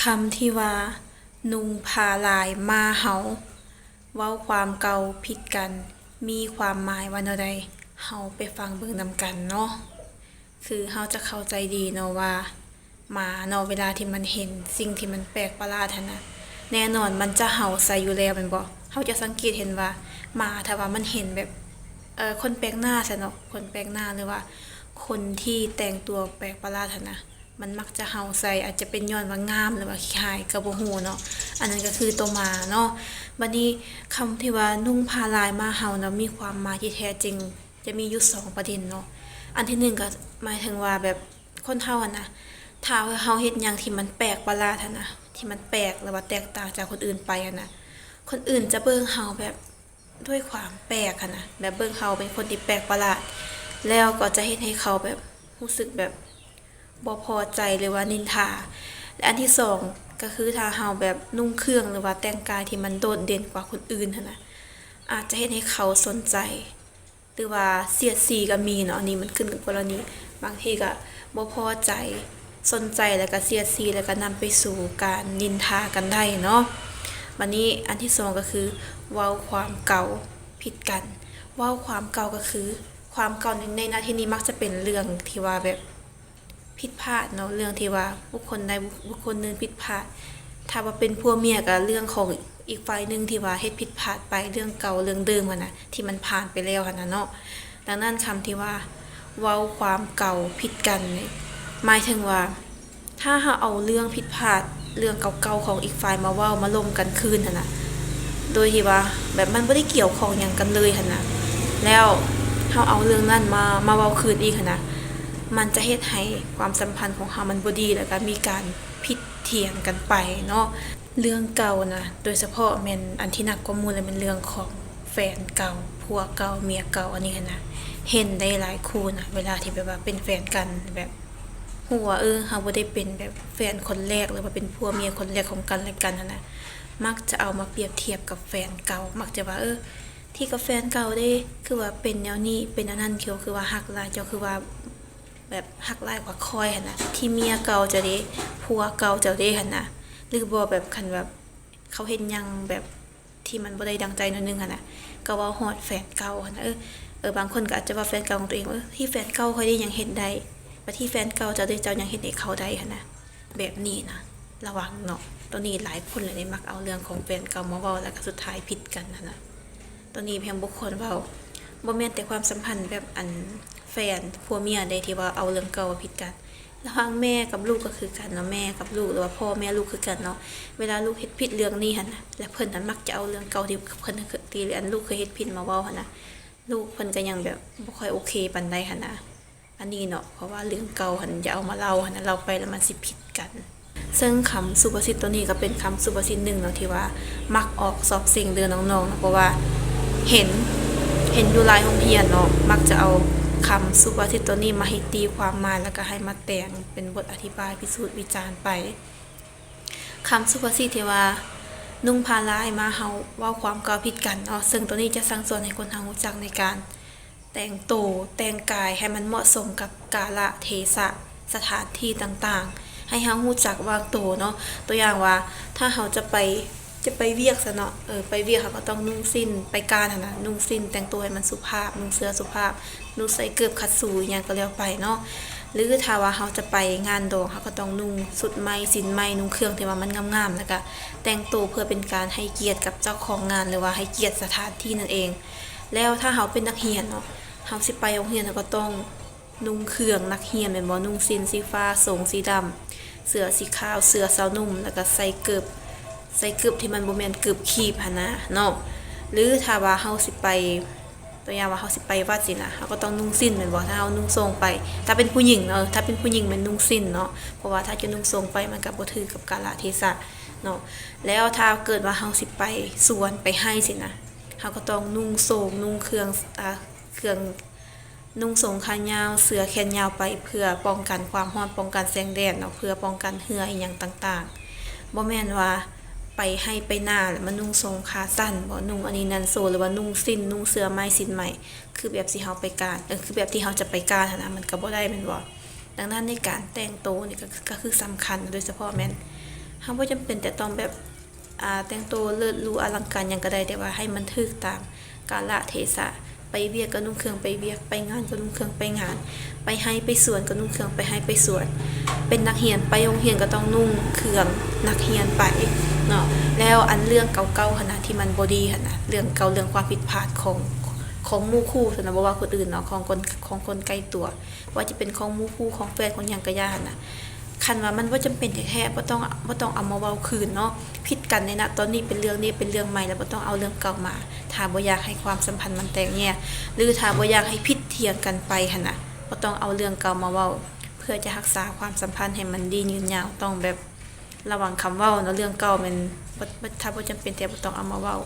ຄຳທີ່ວ່າ ນຸ່ງຜ້າລາຍມາເຫົ່າ ເວົ້າຄວາມເກົ່າຜິດກັນ ມີຄວາມໝາຍວ່າແນວໃດ? ເຮົາໄປຟັງເບິ່ງນຳກັນເນາະ. ຄືເຮົາຈະເຂົ້າໃຈດີເນາະວ່າ ໝາເນາະ ເວລາທີ່ມັນເຫັນສິ່ງທີ່ມັນແປກປະຫຼາດຫັ້ນນະ ແນ່ນອນມັນຈະເຫົ່າໃສ່ຢູ່ແລ້ວແມ່ນບໍ່? ເຮົາຈະສັງເກດເຫັນວ່າ ໝາຖ້າວ່າມັນເຫັນແບບ ເອີ ຄົນແປກໜ້າຊະເນາະ ຄົນແປກໜ້າ ຫຼືວ່າຄົນທີ່ແຕ່ງຕົວແປກປະຫຼາດຫັ້ນນະ ມັນມັກຈະເຫົ່າໃສ່ ອາດຈະເປັນຍ້ອນວ່າງາມ ຫຼືວ່າຂີ້ຮ້າຍກໍບໍ່ຮູ້ເນາະ. ອັນນັ້ນກໍຄືໂຕໝາເນາະ. ບັດນີ້ຄຳທີ່ວ່ານຸ່ງຜ້າລາຍມາເຫົ່ານະ ມີຄວາມໝາຍທີ່ແທ້ຈິງຈະມີຢູ່ສອງປະເດັນເນາະ. ອັນທີໜຶ່ງກໍໝາຍເຖິງວ່າແບບຄົນເຮົາຫັ້ນນະ ຖ້າເຮົາເຮັດຫຍັງທີ່ມັນແປກປະຫຼາດຫັ້ນນະ ທີ່ມັນແປກ ຫຼືວ່າແຕກຕ່າງຈາກຄົນອື່ນໄປຫັ້ນນະ ຄົນອື່ນຈະເບິ່ງເຮົາແບບ ດ້ວຍຄວາມແປກຫັ້ນນະ ແບບເບິ່ງເຮົາເປັນຄົນທີ່ແປກປະຫຼາດ ແລ້ວກໍຈະເຮັດໃຫ້ເຂົາແບບ ຮູ້ສຶກແບບບໍ່ພໍໃຈ ຫຼືວ່ານິນທາ. ແລະ ອັນທີສອງກໍຄື ຖ້າເຮົາແບບນຸ່ງເຄື່ອງ ຫຼືວ່າແຕ່ງກາຍທີ່ມັນໂດດເດັ່ນກວ່າຄົນອື່ນຫັ້ນນະ ອາດຈະເຮັດໃຫ້ເຂົາສົນໃຈ ຫຼືວ່າສຽດສີກໍມີເນາະ. ອັນນີ້ມັນຂຶ້ນກັບກໍລະນີ ບາງທີກໍບໍ່ພໍໃຈ ສົນໃຈ ແລ້ວກໍສຽດສີ ແລ້ວກໍນຳໄປສູ່ການນິນທາກັນໄດ້ເນາະ. ບັດນີ້ອັນທີສອງກໍຄື ເວົ້າຄວາມເກົ່າຜິດກັນ. ເວົ້າຄວາມເກົ່າກໍຄື ຄວາມເກົ່າໃນ ໃນນາທີ່ນີ້ມັກຈະເປັນເລື່ອງທີ່ວ່າແບບຜິດພາດເນາະ ເລື່ອງທີ່ວ່າບຸກຄົນໃດບຸກຄົນໜຶ່ງຜິດພາດ. ຖ້າວ່າເປັນຜົວເມຍກໍເລື່ອງຂອງອີກຝ່າຍໜຶ່ງທີ່ວ່າເຮັດຜິດພາດໄປ ເລື່ອງເກົ່າເລື່ອງເດີມຫັ້ນນະ ທີ່ມັນຜ່ານໄປແລ້ວຫັ້ນນະເນາະ. ດັ່ງນັ້ນຄຳທີ່ວ່າ ເວົ້າຄວາມເກົ່າຜິດກັນນີ້ ໝາຍເຖິງວ່າ ຖ້າເຮົາເອົາເລື່ອງຜິດພາດ ເລື່ອງເກົ່າໆຂອງອີກຝ່າຍມາເວົ້າ ມາລົມກັນຄືນຫັ້ນນະ ໂດຍທີ່ວ່າແບບມັນບໍ່ໄດ້ກ່ຽວຂ້ອງຫຍັງກັນເລີຍຫັ້ນນະ ແລ້ວເຮົາເອົາເລື່ອງນັ້ນມາ ມາເວົ້າຄືນອີກຫັ້ນນະ ມັນຈະເຮັດໃຫ້ຄວາມສຳພັນຂອງເຮົາມັນບໍ່ດີ ແລ້ວກໍມີການຜິດຖຽງກັນໄປເນາະ. ເລື່ອງເກົ່ານະ ໂດຍສະເພາະແມ່ນອັນທີ່ໜັກກວ່າໝູ່ເລີຍ ແມ່ນເລື່ອງຂອງແຟນເກົ່າ ຜົວເກົ່າ ເມຍເກົ່າ ອັນນີ້ຫັ້ນນະ ເຫັນໄດ້ຫຼາຍຄູ່ນະ ເວລາທີ່ແບບວ່າເປັນແຟນກັນ ແບບຮູ້ວ່າ ເອີ ເຮົາບໍ່ໄດ້ເປັນແບບແຟນຄົນແລກ ຫຼືວ່າເປັນຜົວເມຍຄົນແລກຂອງກັນແລະກັນຫັ້ນນະ ມັກຈະເອົາມາປຽບທຽບກັບແຟນເກົ່າ ມັກຈະວ່າ ເອີ ທີ່ກັບແຟນເກົ່າເດ້ ຄືວ່າເປັນແນວນີ້ ເປັນແນວນັ້ນ ເຈົ້າຄືວ່າຮັກຫຼາຍ ເຈົ້າຄືວ່າ ແບບຮັກຫຼາຍກວ່າຂ້ອຍຫັ້ນນະ ທີ່ເມຍເກົ່າເຈົ້າເດ້ ຜົວເກົ່າເຈົ້າເດ້ຫັ້ນນະ ຫຼືບໍ່ແບບ ຄັນແບບເຂົາເຮັດຫຍັງແບບທີ່ມັນບໍ່ໄດ້ດັ່ງໃຈໜ້ອຍໜຶ່ງຫັ້ນນະ ກໍເວົ້າຮອດແຟນເກົ່າຫັ້ນນະ. ເອີ ເອີ ບາງຄົນກໍອາດຈະວ່າແຟນເກົ່າຂອງຕົວເອງ ເອີ ທີ່ແຟນເກົ່າຂ້ອຍເດ້ຍັງເຮັດໄດ້ ບັດທີ່ແຟນເກົ່າເຈົ້າເດ້ ເຈົ້າຍັງເຮັດໃຫ້ເຂົາໄດ້ຫັ້ນນະ ແບບນີ້ນະ ລະວັງເນາະ. ໂຕນີ້ຫຼາຍຄົນເລີຍເດ້ ມັກເອົາເລື່ອງຂອງແຟນເກົ່າມາເວົ້າ ແລ້ວກໍສຸດທ້າຍຜິດກັນຫັ້ນນະ. ໂຕນີ້ພຽງບຸກຄົນເວົ້າ ບໍ່ແມ່ນແຕ່ຄວາມສຳພັນແບບ ອັນ ແຟນຜົວເມຍເດ້ ທີ່ວ່າເອົາເລື່ອງເກົ່າມາຜິດກັນ ລະຫວ່າງແມ່ກັບລູກກໍຄືກັນເນາະ ແມ່ກັບລູກ ຫຼືວ່າພໍ່ແມ່ລູກຄືກັນເນາະ. ເວລາລູກເຮັດຜິດເລື່ອງນີ້ຫັ້ນນະ ແລ້ວເພິ່ນຫັ້ນມັກຈະເອົາເລື່ອງເກົ່າທີ່ເພິ່ນ ທີ່ອັນລູກເຄີຍເຮັດຜິດມາເວົ້າຫັ້ນນະ ລູກເພິ່ນກໍຍັງແບບບໍ່ຄ່ອຍໂອເຄປານໃດຫັ້ນນະ. ອັນນີ້ເນາະ ເພາະວ່າເລື່ອງເກົ່າຫັ້ນຢ່າເອົາມາເລົ່າຫັ້ນນະ ເລົ່າໄປແລ້ວມັນຊິຜິດກັນ. ເຊິ່ງຄຳສຸພາສິດໂຕນີ້ກໍເປັນຄຳສຸພາສິດໜຶ່ງເນາະ ທີ່ວ່າມັກອອກສອບເສັງເດີນ້ອງໆເນາະ ເພາະວ່າເຫັນ ເຫັນຢູ່ຫຼາຍໂຮງຮຽນເນາະ ມັກຈະເອົາຄຳສຸພາສິດໂຕນີ້ມາໃຫ້ຕີຄວາມໝາຍ ແລ້ວກໍໃຫ້ມາແຕ່ງເປັນບົດອະທິບາຍພິສູດວິຈານໄປ. ຄຳສຸພາສິດທີ່ວ່າ ນຸ່ງຜ້າລາຍມາເຫົ່າ ເວົ້າຄວາມເກົ່າຜິດກັນເນາະ ເຊິ່ງໂຕນີ້ຈະສັ່ງສອນໃຫ້ຄົນເຮົາຮູ້ຈັກໃນການ ແຕ່ງໂຕແຕ່ງກາຍໃຫ້ມັນເໝາະສົມກັບກາລະເທສະ ສະຖານທີ່ຕ່າງໆ ໃຫ້ເຮົາຮູ້ຈັກວາງໂຕເນາະ. ຕົວຢ່າງວ່າ ຖ້າເຮົາຈະໄປ ຈະໄປວຽກຊະເນາະ ເອີ ໄປວຽກເຮົາກໍຕ້ອງນຸ່ງສິ້ນ ໄປການຫັ້ນນະ ນຸ່ງສິ້ນ ແຕ່ງໂຕໃຫ້ມັນສຸພາບ ນຸ່ງເສື້ອສຸພາບ ນຸ່ງໃສ່ເກີບຂັດສູຫຍັງກໍແລ້ວໄປເນາະ. ຫຼືຖ້າວ່າເຮົາຈະໄປງານດອງ ເຮົາກໍຕ້ອງນຸ່ງຊຸດໃໝ່ ສິ້ນໃໝ່ ນຸ່ງເຄື່ອງທີ່ວ່າມັນງາມໆ ແລ້ວກະແຕ່ງໂຕເພື່ອເປັນການໃຫ້ກຽດກັບເຈົ້າຂອງງານ ຫຼືວ່າໃຫ້ກຽດສະຖານທີ່ນັ້ນເອງ. ແລ້ວຖ້າເຮົາເປັນນັກຮຽນເນາະ ເຮົາຊິໄປໂຮງຮຽນ ເຮົາກໍຕ້ອງນຸ່ງເຄື່ອງນັກຮຽນແມ່ນບໍ່? ນຸ່ງສິ້ນສີຟ້າ ສົ້ງສີດຳ ເສື້ອສີຂາວ ເສື້ອຊາວໜຸ່ມ ແລ້ວກໍໃສ່ເກີບ ໃສ່ເກີບທີ່ມັນບໍ່ແມ່ນເກີບຄີບຫັ້ນນະເນາະ. ຫຼືຖ້າວ່າເຮົາຊິໄປ ຕົວຢ່າງວ່າເຮົາຊິໄປວັດຊີ້ນະ ເຮົາກໍຕ້ອງນຸ່ງສິ້ນແມ່ນບໍ່? ຖ້າເຮົານຸ່ງໂສ້ງໄປ ຖ້າເປັນຜູ້ຍິງເນາະ ເອີ ຖ້າເປັນຜູ້ຍິງແມ່ນນຸ່ງສິ້ນເນາະ ເພາະວ່າຖ້າຈະນຸ່ງໂສ້ງໄປມັນກໍບໍ່ຖືກກັບກາລະເທສະເນາະ. ແລ້ວຖ້າເກີດວ່າເຮົາຊິໄປສວນໄປໄຮ່ຊີ້ນະ ເຮົາກໍຕ້ອງນຸ່ງໂສ້ງ ນຸ່ງເຄື່ອງ ອາ ເຄື່ອງ ນຸ່ງໂສ້ງຂາຍາວ ເສື້ອແຂນຍາວໄປ ເພື່ອປ້ອງກັນຄວາມຮ້ອນ ປ້ອງກັນແສງແດດເນາະ ເພື່ອປ້ອງກັນເຫື່ອອີ່ຫຍັງຕ່າງໆ. ບໍ່ແມ່ນວ່າໄປໄຮ່ໄປນາແລ້ວມານຸ່ງໂສ້ງຂາສັ້ນ ບໍ່ນຸ່ງອັນນີ້ນັ້ນໂຊ ຫຼືວ່ານຸ່ງສິ້ນ ນຸ່ງເສື້ອໃໝ່ສິ້ນໃໝ່ ຄືແບບທີ່ເຮົາໄປການ ເອີ ຄືແບບທີ່ເຮົາຈະໄປການຫັ້ນນະ ມັນກໍບໍ່ໄດ້ແມ່ນບໍ່? ດັ່ງນັ້ນໃນການແຕ່ງໂຕນີ້ກໍ ກໍຄືສຳຄັນ ໂດຍສະເພາະແມ່ນ ເຮົາບໍ່ຈຳເປັນແຕ່ຕ້ອງແບບ ອ່າ ແຕ່ງໂຕເລີດຫຼູອະລັງການຫຍັງກໍໄດ້ ແຕ່ວ່າໃຫ້ມັນຖືກຕາມກາລະເທສະ. ໄປວຽກກໍນຸ່ງເຄື່ອງໄປວຽກ, ໄປງານກໍນຸ່ງເຄື່ອງໄປງານ, ໄປໄຮ່ໄປສວນກໍນຸ່ງເຄື່ອງໄປໄຮ່ໄປສວນ, ເປັນນັກຮຽນໄປໂຮງຮຽນກໍຕ້ອງນຸ່ງເຄື່ອງນັກຮຽນໄປເນາະ. ແລ້ວອັນເລື່ອງເກົ່າໆຫັ້ນນະ ທີ່ມັນບໍ່ດີຫັ້ນນະ, ເລື່ອງເກົ່າ ເລື່ອງຄວາມຜິດພາດຂອງ ຂອງໝູ່ຄູ່ຊັ້ນນະ, ບໍ່ວ່າຄົນອື່ນເນາະ, ຂອງຄົນ ຂອງຄົນໃກ້ຕົວ, ບໍ່ວ່າຈະເປັນຂອງໝູ່ຄູ່ ຂອງແຟນ ຂອງຫຍັງກໍຢ່າຫັ້ນນະ. ຄັນວ່າມັນບໍ່ຈຳເປັນແທ້ໆ ບໍ່ຕ້ອງ ບໍ່ຕ້ອງເອົາມາເວົ້າຄືນເນາະ. ຜິດກັນໃນນະຕອນນີ້ ເປັນເລື່ອງນີ້ ເປັນເລື່ອງໃໝ່ ແລ້ວບໍ່ຕ້ອງເອົາເລື່ອງເກົ່າມາ. ຖ້າບໍ່ຢາກໃຫ້ຄວາມສຳພັນມັນແຕກແຍກ ຫຼື ຖ້າບໍ່ຢາກໃຫ້ຜິດຖຽງກັນໄປຫັ້ນນະ, ບໍ່ຕ້ອງເອົາເລື່ອງເກົ່າມາເວົ້າ. ເພື່ອຈະຮັກສາຄວາມສຳພັນໃຫ້ມັນດີຍືນຍາວ ຕ້ອງແບບລະວັງຄຳເວົ້າເນາະ. ເລື່ອງເກົ່າແມ່ນ ບໍ່ ບໍ່ ຖ້າບໍ່ຈຳເປັນແທ້ ບໍ່ຕ້ອງເອົາມາເວົ້າ.